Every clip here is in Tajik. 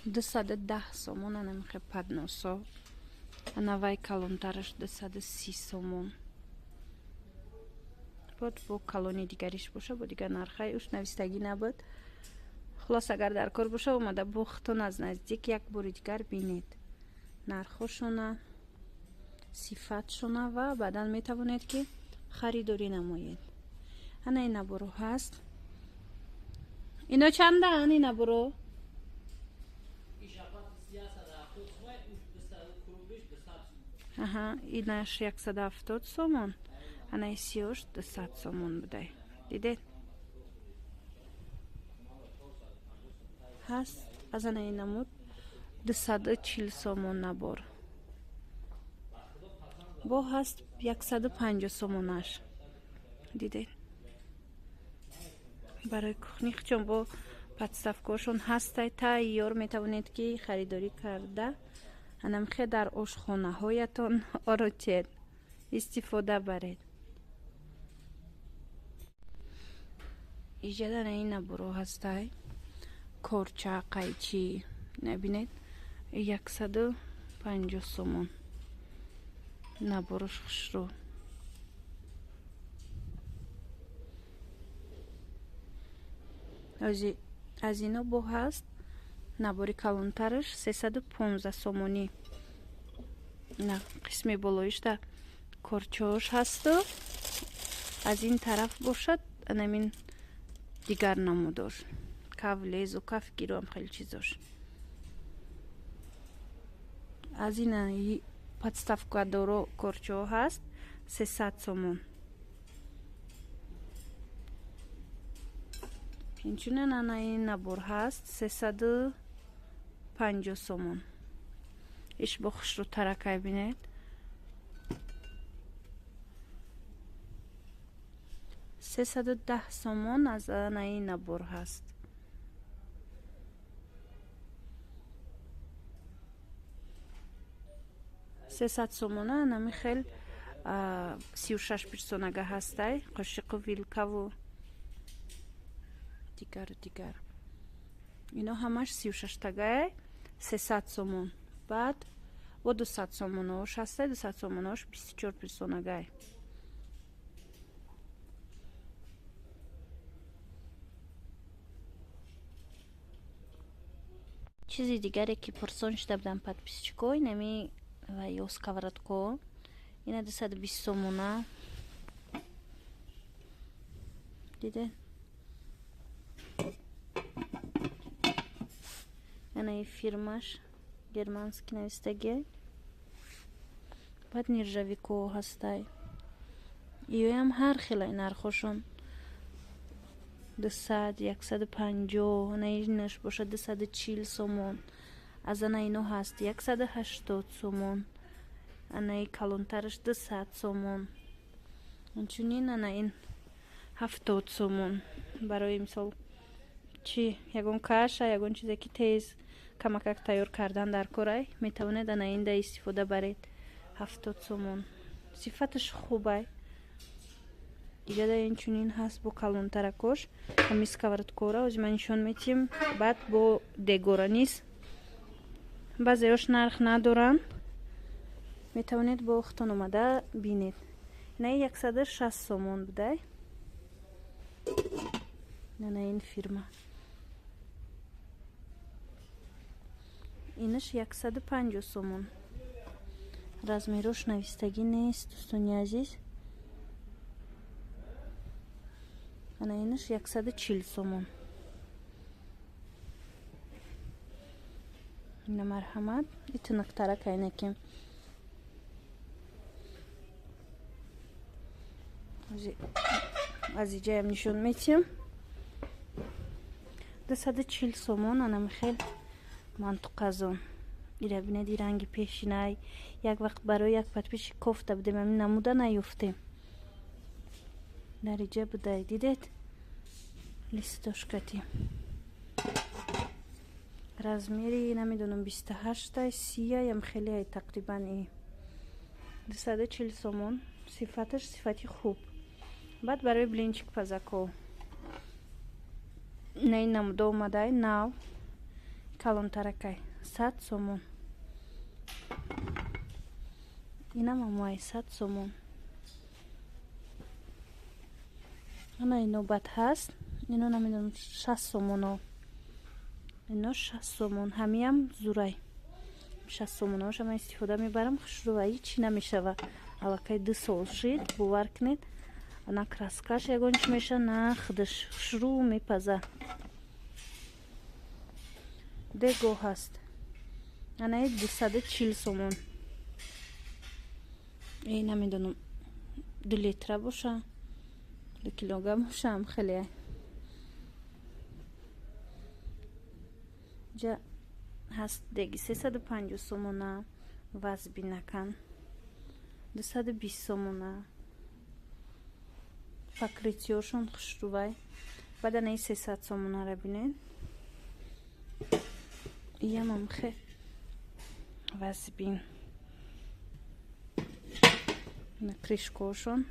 210 сомон анамихе подносо. Ана вай калонтараш 230 сомон. Бод бо калони дигариш боша, бо дигар нархай уш навистагӣ набуд. Хулос, агар дар кор боша, омада бухтон аз наздик як бори дигар бинед нархошона, сифатшона ва баъдан метавонед, ки харидорӣ намоед. Ана ин наборо ҳаст. Ино чандаан, ин наборо? Аҳа, инаш 170 сомон, анаи сиёш 200 сомон будай. Дидед, ҳаст аз анаи намуд 240 сомон набор, бо ҳаст 150 сомонаш. Дидед, барои кухни чон бо подставкаҳошон ҳастай, тайёр, метавонед, ки харидорӣ карда, анамхе дар ошхонаҳоятон оротед, истифода баред. Иҷадана ин наборо ҳастай, корча, қайчи, набинед, 150 сомон наборош, хушрӯ. Аз ино бо ҳаст набори калонтараш 315 сомонӣ. На қисми болоишда корчаош ҳасту аз ин тараф бошад анамин дигар намудош, кавлезу кафгиру ам хеле чизош. Аз ин подставкадоро корчаҳо ҳаст 300 сомон. Инчунин ана ин набор ҳаст 350 сомон. Иш бо хушрӯтаракай, бинед, 310 сомон аз ана ин набор ҳаст. 300 сомона анами хел 36 персонага ҳастай, қошиқу вилкаву дигару дигар. Ино ҳамаш 36тагае, 300 сомон. Баъд бо 200 сомонаош ҳастай, 200 сомонаош 24 персонагай. Чизи дигаре, ки пурсон шуда будам подписчико, инами ва ё сковородко. Ина 220 сомона. Диде, анаи фирмаш германский навистагиай. Баъд нержавейко ҳастай, иёям ҳар хелай нархошон: 200, 150. Анаинаш бошад 240 сомон. Аз ана ино ҳаст 180 сомон, анаи калонтараш 200 сомон. Инчунин ана ин 70 сомон. Барои мисол, чи ягон каша, ягон чизе, ки тез камакак тайёр кардан дар корай, метавонед ана инда истифода баред. 70 сомон, сифаташ хубай. Иҷада инчунин ҳаст бо калонтаракош ҳами сковородкора, ози ман нишон метиҳем. Баъд бо дегора низ баъзеош нарх надоранд, метавонед бо худтон омада бинед. Инаи 160 сомон будай, ана ин фирма. Инаш 150 сомон. Размерош навистагӣ нест, дӯстони азиз. Ана инаш 140 сомон. Ина, марҳамат, и тунуктарак айнакем. Аз иҷаям нишон метиҳам, 240 сомон. Анами хел мантуқазон. Ира бинед, и ранги пешинай. Як вақт барои як подписчик кофта будем, ами намуда наёфтем. Дар иҷа будай, дидед, листошкати размери намедонам, 28-тай, сияям хеле тақрибан. И 240 сомон, сифаташ сифати хуб. Баъд барои блинчик пазако на ин намуда омадай нав. Калонтаракай 100 сомон. Инам амуай 100 сомон. Ана ино бад ҳаст. Ино намедонам 60 сомоно. Ино 60 сомон. Ҳамиам зурай. 60 сомоноша ман истифода мебарам. Хушрӯва ҳичи намешава. Аллакай 2 сол шид, бовар кунед. На краскаш ягон чи меша, на худаш хушрӯ мепаза. Дего ҳаст. Анаи 240 сомон. Намедонам 2 литра боша, 2 килограмм боша, ам хеле. Ҷа ҳаст деги 350 сомона, вазбинакан 220 сомона. Покрытиёшон хушрӯвай. Баъд анаи 300 сомонара бинед. Иямам хе вазбин. Кришкошон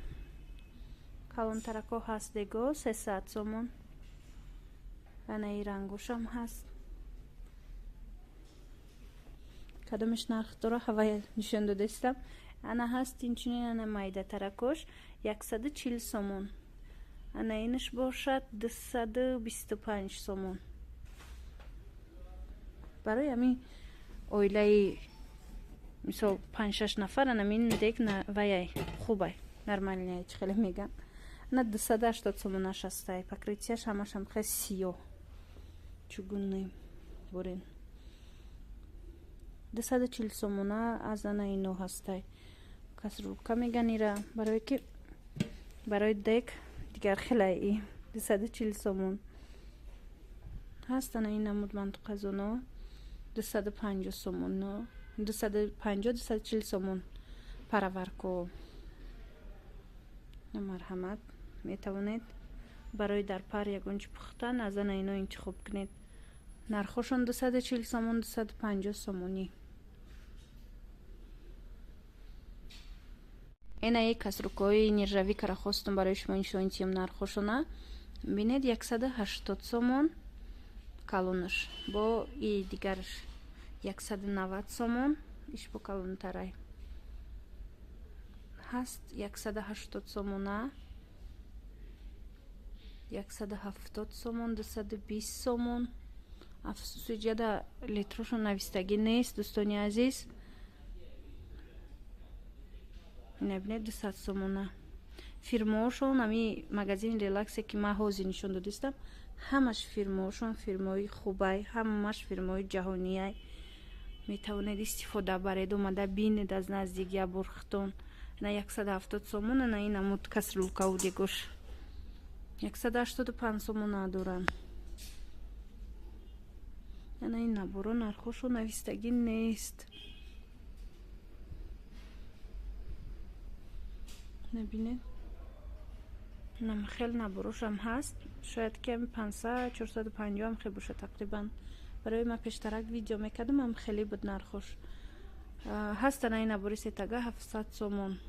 калонтарако ҳаст дего 300 сомон. Анаи рангошам ҳаст. Кадомеш нарх дора ҳавая нишон додастам. Ана ҳаст инчунин ана майдатаракош 140 сомон. Ана инаш бошад 225 сомон. Барои ҳамин оилаи мисол 5-6 нафар анамин дег ваяй хубай, нормальный чӣ хеле меган. Ана 280 сомонаш ҳастай. Покрытияш ҳамашам хеле сиёҳ чугунный бурин. 240 сомона аз ана ино ҳастай. Касрулка меган ира, барое ки барои дег дигар хелаи 240 сомон ҳаст. Ана ин намуд мантуқазоно 250 сомоно, 250 240 сомон параварко. Марҳамат, метавонед барои дар пар ягон чи пухтан аз ана ино интихоб кунед. Нархошон 240 сомон, 250 сомонӣ. Ина касрукҳои нержавикара хостум барои шумо нишон диҳам нархошона. Бинед, 180 сомон калонаш, бо и дигараш 190 сомон, иш бо калонтарай ҳаст 180 сомона, 170 сомон, 220 сомон. Афсӯс, иҷада литрошон навистагӣ нест, дӯстони азиз. Набинед, 200 сомона. Фирмаошон ами магазини Релаксе ки ман ҳозир нишон додистам, ҳамаш фирмаошон фирмаои хубай, ҳамаш фирмаои ҷаҳонияй. Метавонед истифода баред, омада бинед аз наздик ябурхтон. На 170 сомон, на ин намуд касрулкау дегош 185 сомона доранд. Ана ин наборо нархошо навистагӣ нест. Набинед, нам хел наборошам ҳаст. Шояд ки ами 500 450 ам хел боша тақрибан. Барои ман пештарак видео мекардам, ам хеле буд нархош. Ҳаст ана ин набори сетага 700 сомон.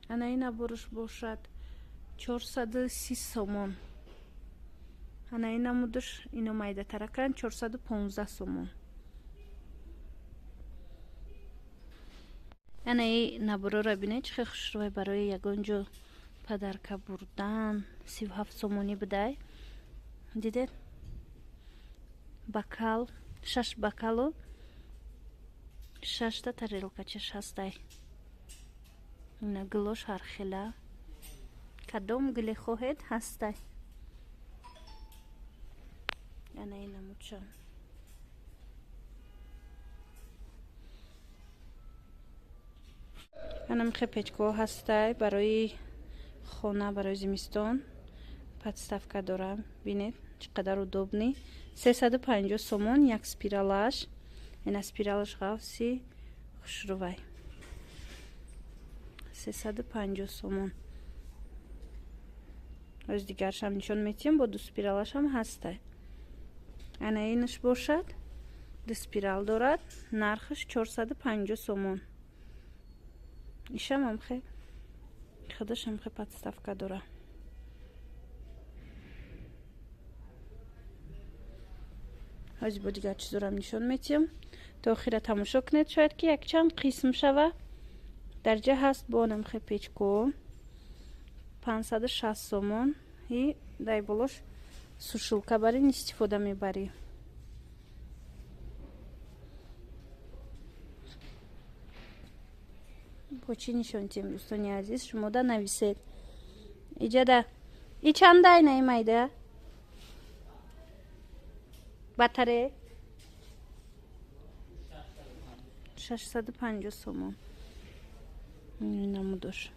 Ана ин набораш бошад 430 сомон. Ана ин намудаш ино майдатаракан 415 сомон. Ана и наборора бинед, чӣ хел хушрӯй барои ягон ҷо падарка бурдан. 37 сомонӣ будай. Дидед? Бакал, 6 бакалу 6та тарелкачаш ҳастай. Ина гулош ҳархела. Кадом гуле хоҳед ҳастай. Ана ин намудша. Анам хе печкаҳо ҳастай барои хона, барои зимистон. Подставка дорам, бинед чӣ қадар удобный. 350 сомон як спиралаш. Ина спиралаш ғафси хушрӯвай. 350 сомон. Оз дигаршам нишон метиҳам, бо ду спиралашам ҳастай. Ана инаш бошад ду спирал дорад, нархаш 450 сомон. Ишам амхе худаш амхе подставка дора. Ҳозир бо дигар чизорам нишон метиҳам. То охира тамошо кунед, шояд ки якчанд қисм шава. Дар ҷа ҳаст бо намхе печко 560 сомон и дай болош сушилка барин истифода мебарӣ. Бо чӣ нишон тиҳем, дӯстони азиз, шумо да нависед. Иҷада и чандай наи майда батаре 650 сомон. Намудош.